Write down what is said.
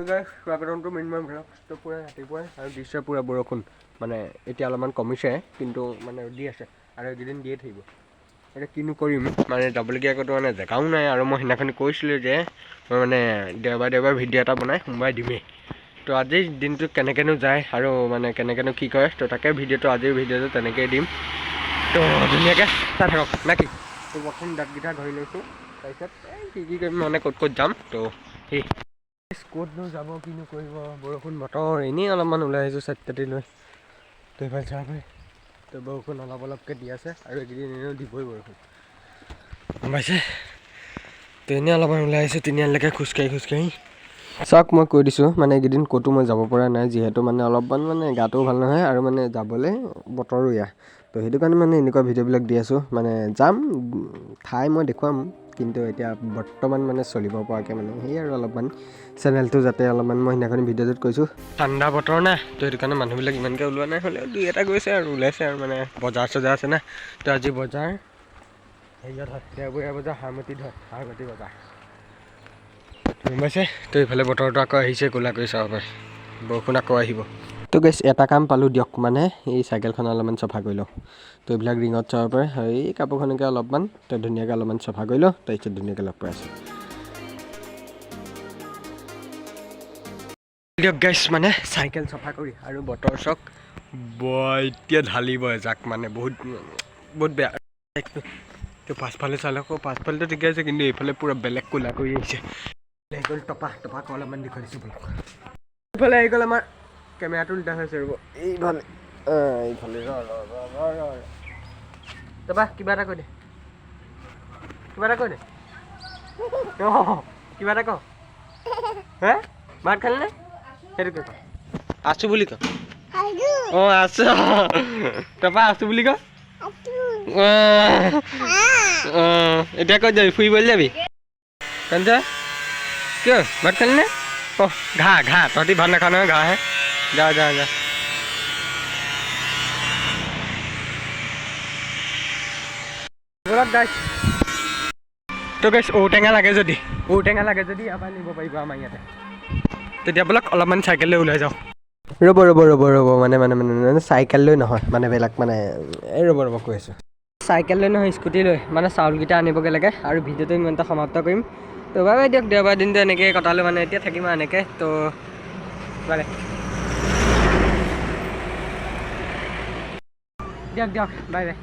স্বাগতম two মিনময় vlog. তো পূৰা ৰাতিপুৱাই আৰু দিছে পূৰা বৰষুণ। মানে এতিয়া অলপমান কমিছে, কিন্তু মানে দি আছে আৰু এইকেইদিন দিয়ে থাকিব। এতিয়া কিনো কৰিম, মানে যাবলগীয়া ক'তো মানে জেগাও নাই। আৰু মই সেইদিনাখনি কৈছিলোঁ যে মই মানে দেওবাৰে দেওবাৰে ভিডিঅ' এটা বনাই সোমবাৰে দিমেই। তো আজিৰ দিনটো কেনেকৈনো যায় আৰু মানে কেনেকৈনো কি কৰে, তো তাকে ভিডিঅ'টো, আজিৰ ভিডিঅ'টো তেনেকৈয়ে দিম। তো ধুনীয়াকৈ চাই থাকক, নে কি? তো প্ৰথম দাঁতকেইটা ঘঁহি লৈছোঁ, তাৰপিছত এই কি কি কৰিম, মানে ক'ত ক'ত যাম। তো সেই ক'তনো যাব, কিনো কৰিব, বৰষুণ বতৰ, এনেই অলপমান ওলাই আহিছোঁ ছাতি লৈ। তো এইফালে চাব পাৰি, তো বৰষুণ অলপ অলপকৈ দি আছে আৰু এইকেইদিন এনেও দিবই বৰষুণ, গম পাইছে? তো এনেই অলপমান ওলাই আহিছোঁ তিনিআলিলৈকে খোজকাঢ়ি খোজকাঢ়ি। চাওক, মই কৈ দিছোঁ, মানে এইকেইদিন ক'তো মই যাব পৰা নাই, যিহেতু মানে অলপমান মানে গাটোও ভাল নহয় আৰু মানে যাবলৈ বতৰো এয়া। তো সেইটো কাৰণে মানে এনেকুৱা ভিডিঅ'বিলাক দি আছোঁ। মানে যাম, ঠাই মই দেখুৱাম, কিন্তু এতিয়া বৰ্তমান মানে চলিব পৰাকৈ মানে সেই আৰু অলপমান চেনেলটো যাতে অলপমান, মই সেইদিনাখনি ভিডিঅ'টোত কৈছোঁ, ঠাণ্ডা বতৰ না, তো সেইটো কাৰণে মানুহবিলাক ইমানকৈ ওলোৱা নাই, হ'লেও দুই এটা গৈছে আৰু ওলাইছে আৰু মানে বজাৰ চজাৰ আছে না। তো আজি বজাৰ হেৰিয়ত হয়, দেওবৰীয়া বজাৰ হাৰমতিত হয়, হাৰমতি বজাৰ, গম পাইছে? তো এইফালে বতৰটো আকৌ আহিছে ক'লা কৰি, চাব পাৰে, বৰষুণ আকৌ আহিব। তো গাইছ, এটা কাম পালোঁ দিয়ক, মানে এই চাইকেলখন অলপমান চফা কৰি লওঁ। তো এইবিলাক ৰিঙত চাব পাৰে আৰু এই কাপোৰখনকে অলপমান তো ধুনীয়াকৈ অলপমান চফা কৰি লওঁ, তাৰপিছত ধুনীয়াকৈ লগ পাই আছোঁ দিয়ক। গাইছ, মানে চাইকেল চফা কৰি আৰু বতৰ চাওক, এতিয়া ঢালিব এজাক, মানে বহুত বহুত বেয়া। তো পাছফালে চালে আকৌ পাছফালেতো ঠিকে আছে, কিন্তু এইফালে পূৰা বেলেগ ক'লা কৰি আহিছে। আহি গ'ল টপা, টপাক অলপমান দেখুৱাই দিছোঁ বোলক। এইফালে আহি গ'ল আমাৰ, কেমেৰাটো উল্টা হৈছে, ৰ'ব, এইফালে এইফালে, ৰ ৰ ৰ ৰ ৰ ৰ। টপা, কিবা এটা কৈ দে, কিবা এটা কৈ দে। অঁ, কিবা এটা ক। হে, ভাত খালি নে? সেইটোকে ক, আছো বুলি ক। অঁ, আছো। টপা, আছো বুলি ক। অঁ, এতিয়া ক'ত যাবি? ফুৰিবলৈ যাবি? কঞ্চা, কিয়, ভাত খালি নে? অ, ঘাঁহ ঘাঁহ, তহঁতি ভাত নাখাৱ নহয়, ঘাঁহে। যা যা যা। ব'লক গাইছ। তো গাইছ, ঔটেঙা লাগে যদি, ঔটেঙা লাগে যদি ইয়াৰ পৰা নিব পাৰিব আমাৰ ইয়াতে। তেতিয়া বোলক অলপমান চাইকেল লৈ ওলাই যাওঁ। ৰ'ব ৰ'ব ৰ'ব ৰ'ব, মানে মানে মানে মানে চাইকেল লৈ নহয়, মানে বেলেগ, মানে এই ৰ'ব ৰ'ব, কৈ আছোঁ। চাইকেল লৈ নহয়, স্কুটি লৈ, মানে চাউলকেইটা আনিবগৈ লাগে আৰু ভিডিঅ'টো ইমানতে সমাপ্ত কৰিম। তো বাই বাই দিয়ক। দেওবাৰ দিনটো এনেকৈয়ে কটালোঁ, মানে এতিয়া থাকিম আৰু এনেকৈ। তো বাই বাই দিয়ক, দিয়ক, বাই বাই।